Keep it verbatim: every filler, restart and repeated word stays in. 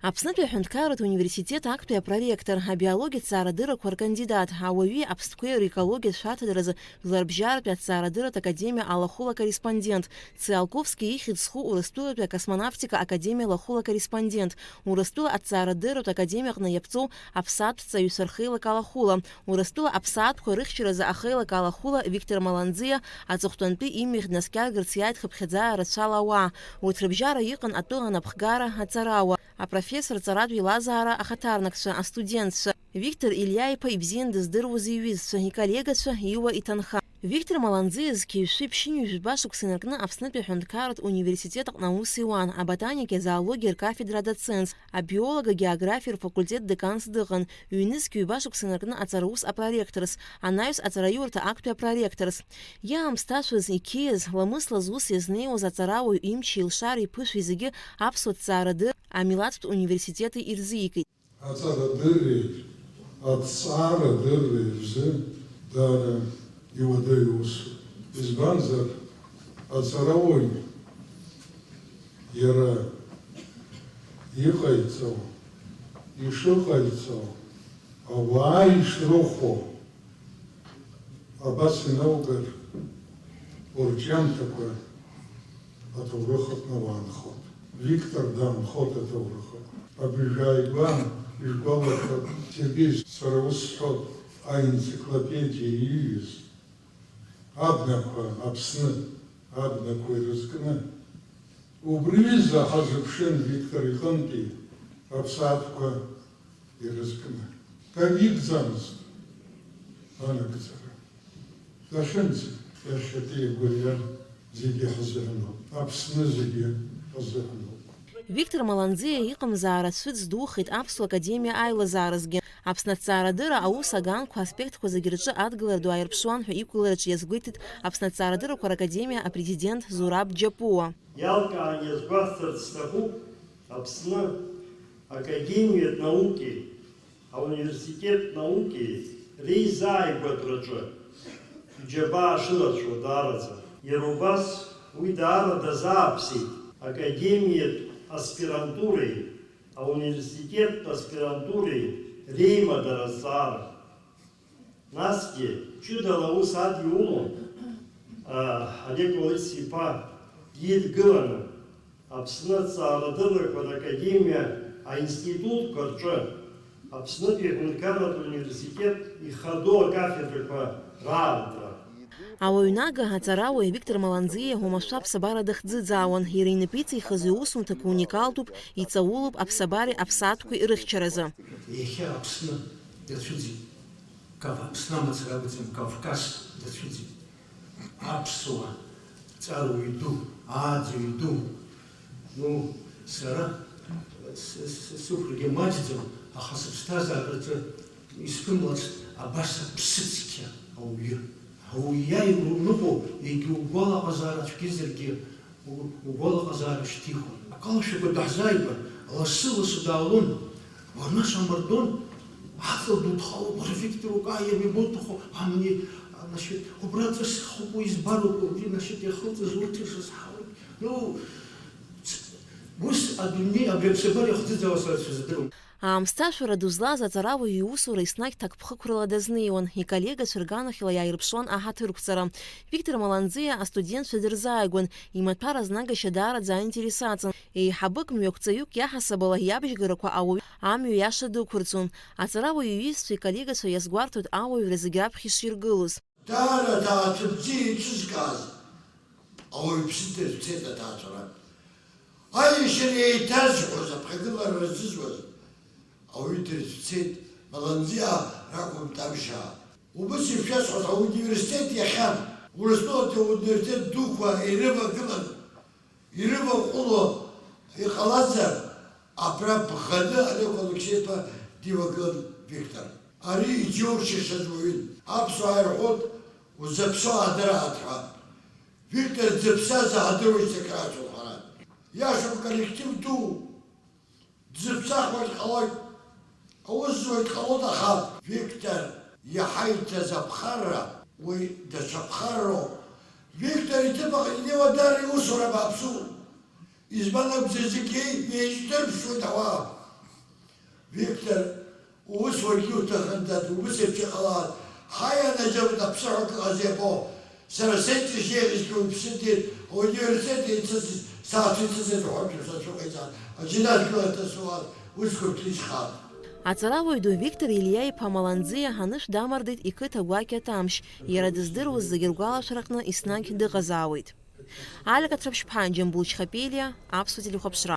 Аԥснытәи аҳәынҭқарратә университет актәи апроректор, абиологиатә ҭҵаарадыррақәа ркандидат, ауаҩи аԥстәқәеи рекологиатә шәарҭадаразы жәларбжьаратәи аҭҵаарадырратә академиа алахәыла акорреспондент, Циолковски ихьӡ зху Урыстәылатәи акосмонавтика академиа алахәыла акорреспондент, Урыстәыла аҭҵаарадырратә академиаҟны иаԥҵоу аԥсаатәҵаҩцәа рхеилак алахәыла, Урыстәыла аԥсаатәқәа рыхьчаразы ахеилак алахәыла Виктор Маланӡиа аҵыхәтәантәи имҩахь днаскьаргарц иааит хыԥхьаӡара рацәала ауаа. Урҭ рыбжьара иҟан атәыла анапхгара, аҵарауаҩ, апрофессор, ҵаратә еилазаара ахаҭарнакцәа, астудентцәа. Виктор Илиа-иԥа ибзиан дыздыруаз иҩызцәа, иколлегацәа, иуа иҭынха. Виктор Маланӡиа зқьи жәшәи ԥшьынҩажәи жәба шықәса инаркны Аԥснытәи аҳәынҭқарратә университет аҟны аус иуан, аботаникеи азоологиеи ркафедра адоцентс, абиолого-географиа рфакультет деканс дыҟан, ҩнызқь ҩба шықәса инаркны аҵараус апроректорс, анаҩс аҵараиурҭа актәи апроректорс. Иаамсҭашәаз, иқьиаз, ламысла зус иазнеиуаз аҵарауаҩ имчи илшареи ԥышәи зегьы аԥсуа ҭҵаарадырра амилаҭтә университети ирзикит. Аҵарадырреи аҭҵаарадырреи рзы даара иуадаҩу усуп. Избанзар, аҵарауаҩ иара иҟаиҵо, ишыҟаиҵо, ауаа ишрыхәо, абас иналгар, урҿиамҭақәа аҭоурых аҟны уаанхоит. Виктор даанхоит аҭоурых аҟны. Абыржәы ааигәа ижәгәалашәап, Сергеи, сара ус сҳәоит, аенциклопедиа иҩыз, абнақәа, Аԥсны абнақәа ирызкны, убри ҩыза ҳазыԥшын Виктор иҟынтәи аԥсаатәқәа ирызкны. Кагьы игӡамызт анагӡара. Дахьынӡа, иахьатәи агәырҩа зегьы ҳазыҳәаноуп, Аԥсны зегьы ҳазыҳәаноуп. Виктор Маланӡиа иҟамзаара цәыӡ духеит Аԥсуа Академиа аилазааразгьы. Аԥсны аҭҵаарадырра аус аганқәа аспектқәа зегьы рҿы адгылара ду ааирԥшуан ҳәа иқәгылараҿы иазгәеиҭеит Аԥсны аҭҵаарадыррақәа ракадемиа апрезидент Зураб Џьапуа. Иалкаан иазгәаҳҭарц сҭахуп Аԥсны Академиатә наукеи ауниверситет наукеи реизааигәатәраҿы иџьабаа шылацәоу даараӡа. Иара убас уи даара дазааԥсеит академиатә аспирантуреи ауниверситеттә аспирантуреи реимадара азҵаара. Насгьы ҷыдала аус адиулон, а, Олег Уалица-иԥа дидгыланы, Аԥсны аҭҵаарадыррақәа ракадемиа аинститутқәа рҿы Аԥснытәи аҳәынҭқарратә университет ихадоу акафедрақәа раартра. Ауаҩнага, аҵарауаҩ Виктор Маланӡиа уамашәа аԥсабара дахӡыӡаауан, иара инапы иҵихыз иусумҭақәа уникалтәуп, иҵаулоуп аԥсабареи аԥсаатәқәеи рыхьчаразы. Иахьа Аԥсны дацәыӡит. Кав-, Аԥсны амацара акәӡам, Кавказ дацәыӡит. Аԥсуа ҵаруаҩ ду, ааӡаҩ ду. Ну, сара с-, с-, сыхәрагьы маҷӡам, аха сыԥсҭазаараҿы исԥымлацт абас аԥсыцқьа ауаҩы. Ауаҩы иааигәа уныҟәо, егьа угәалаҟазаара цәгьазаргьы, у-, угәалаҟазаара шьҭихуан. Акалашәақәа даҳзааигәан, лассы-лассы даалон. Уанашамардон, аҵла ду дхалоуп, уара Виктор, укаиами, будхо, амни, значит, убра ҵысхуп, уи избароуп, убри, значит, иахылҵыз урҭ ирзызҳауеит. Ну, ус адунеи, абри аԥсабара иахӡыӡаауа сара сыздыруам. Аамсҭашәара ду злаз аҵарауаҩ иусура еснагь ҭакԥхықәрала дазнеиуан, иколлегацәа рганахьала иааирԥшуан аҳаҭырқәҵара. Виктор Маланӡиа астудентцәа дырзааигәан, имаҭәар азнагашьа даараӡа аинтерес аҵан. Еиҳабык мҩақәҵаҩык иаҳасабала иабжьгарақәа ауаҩы амҩа иаша дықәырҵон. Аҵарауаҩ иҩызцәеи коллегацәа иазгәарҭоит ауаҩра зегь раԥхьа иширгылоз. Даара аҭаацәа бзиа еицызкааз ауаҩԥсы дырцәцеит аҭаацәара. Аиашьара еиҭазҳәоз, аԥхьагылара рзызуаз ауаҩы дырцәцеит, Маланӡиа ракәым, Ҭамшьаа. Убыс ишәасҳәаз, ауниверситет иахьан, Урыстәылатәи ауниверситет дуқәа ирывагылан, ирываҟәыло иҟалазар, абра бӷаны Олег Алексеи-иԥа дивагылан Виктор. Ари иџьоушьашаз уаҩын. Аԥсуаа ирҳәоит, узаԥсоу аадырааит ҳәа. Виктор дзыԥсаз аадыруеит сакрацәоу ҳәара. Иашоуп, коллектив ду. Дзыԥсахуагь ҟалоит, аус зуагь ҟалоит, аха Виктор иаҳа иҭаз аԥхарра, уи даҽа ԥхарроуп. Виктор иҭыԥ аҟны инеиуа даара иусура бааԥсуп. Избан акәзар, зегьы еиҿдырԥшуеит ауаа. Виктор, ус уаргьы уҭахын, дад, убыс еиԥш иҟалааит. Ҳаи, анаџьалбеит, аԥсыҳәа кыҟаз иабо? Сара сеиҵышьа еиӷьызгьы уԥсы ҭеит, ауниверситет еицыҵ-, саацәыҵызеит уҳәартә сацәыҟаиҵан, аџьынадгыларҭа суан, усқәа рҭынчхааит. Аҵарауаҩ ду Виктор Илиа-иԥа Маланӡиа анышә дамардеит иқыҭа гәакьа Тамшь, иара дыздыруаз зегьы ргәалашәараҟны еснагь дыҟазаауеит. Алика Ҭрыԥшьԥҳа, Џьамбул Чхапелиа, Аԥсуа телехәаԥшра.